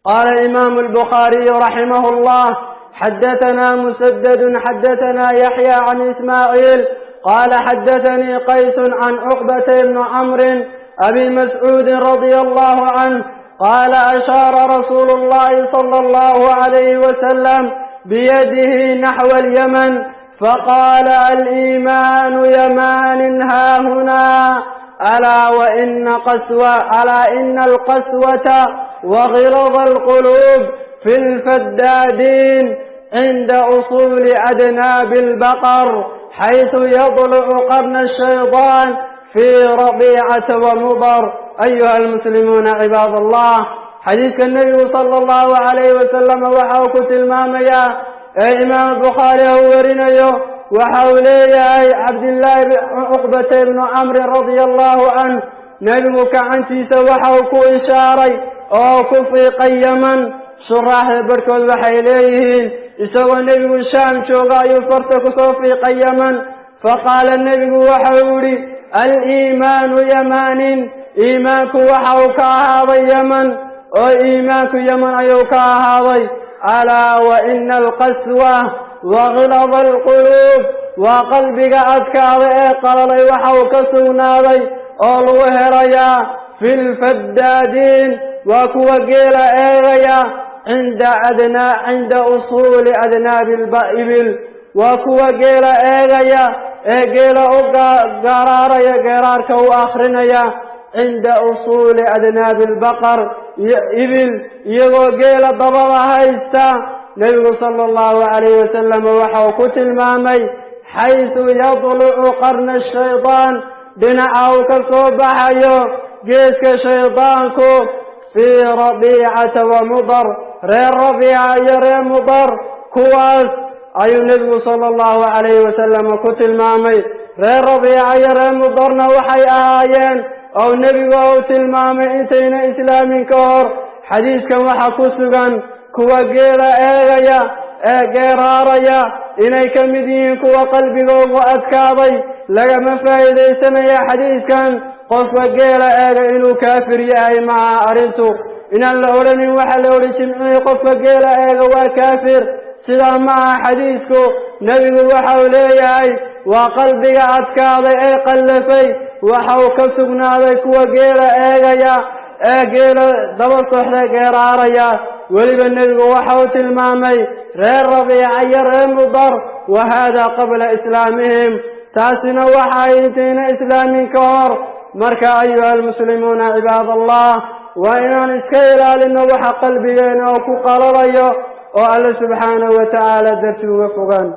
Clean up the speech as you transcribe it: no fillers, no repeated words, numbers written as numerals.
قال الإمام البخاري رحمه الله: حدثنا مسدد حدثنا يحيى عن إسماعيل قال حدثني قيس عن عقبة بن عمرو أبي مسعود رضي الله عنه قال: أشار رسول الله صلى الله عليه وسلم بيده نحو اليمن فقال: الإيمان يمان هاهنا، ألا وإن قسوة ألا إن القسوة وغلظ القلوب في الفدادين عند أصول أذناب البقر، حيث يطلع قرن الشيطان في ربيعة ومضر. أيها المسلمون عباد الله، حديث النبي صلى الله عليه وسلم waxa uu ku tilmaamayaa ee Imaam Bukhaari uu warinayo, waxa uu leeyahay Cabdillaahi Cuqbata ibnu Camrin radia allahu canh, nebigu gacantiisa waxa uu ku ishaaray oo ku fiiqay Yaman. Shuraaxda barhkood waxay leeyihiin isagoo nebigu Shaam jooga ayuu farta kusoo fiiqay Yaman. Faqaala, nebigu waxa uu yihi: aliimaanu yamaanin, iimaanku waxa uu ka ahaaday Yaman, oo iimaanku Yaman ayuu ka ahaaday. Alaa wa ina alqaswa wa gilada alquluub, waa qalbiga adkaada ee qalalay, waxa uu ka sugnaaday oo lagu helayaa fi lfaddaadiin, waa kuwa geela eegaya, cinda adnaa cinda usuuli adnaabi ibil, waa kuwa geela eegaya ee geela u garaaraya, geeraarka u akrinaya, cinda usuuli adnaabi albaqar iyo ibil, iyagoo geela dabada haysta. Nebigu sala allahu calayhi wasalam waxa uu ku tilmaamay xaysu yadlucu qarna ashaytaan, dhinaca uu ka soo baxayo geeska shaydaanku, fii Rabiicata wa Mudar, reer Rabiica iyo reer Mudar, kuwaas ayuu nebigu sala allahu calayhi wasalam ku tilmaamay. Reer Rabiica iyo reer Mudarna waxay ahaayeen oo nebigu uu tilmaamay intayna islaamin ka hor. Xadiiskan waxaa ku sugan kuwa geela eegaya ee geeraaraya inay ka mid yihiin kuwa qalbigoogu adkaaday. Lagama faa'iidaysanaya xadiiskan qofka geela eega inuu kaafir yahay. Maaha arrintu inaan la odhanin waxa la odhi jimcihii qofka geela eega waa kaafir, sidaa ma aha xadiisku. Nebigu waxa uu leeyahay waa qalbiga adkaaday ee qallafay, waxa uu ka sugnaaday kuwa geela eegaya ee geela daba soxda geeraaraya. Weliba nebigu waxa uu tilmaamay reer Rabiica iyo reer Mudar, wa hada qabla islaamihim, taasina waxa ay intayna islaamin ka hor. Marka ayuha almuslimuuna cibaad allah, waa inaan iska ilaalino waxa qalbigeena oo ku qalalayo oo Alle subxaanahu wa tacaala darti uga fogaan.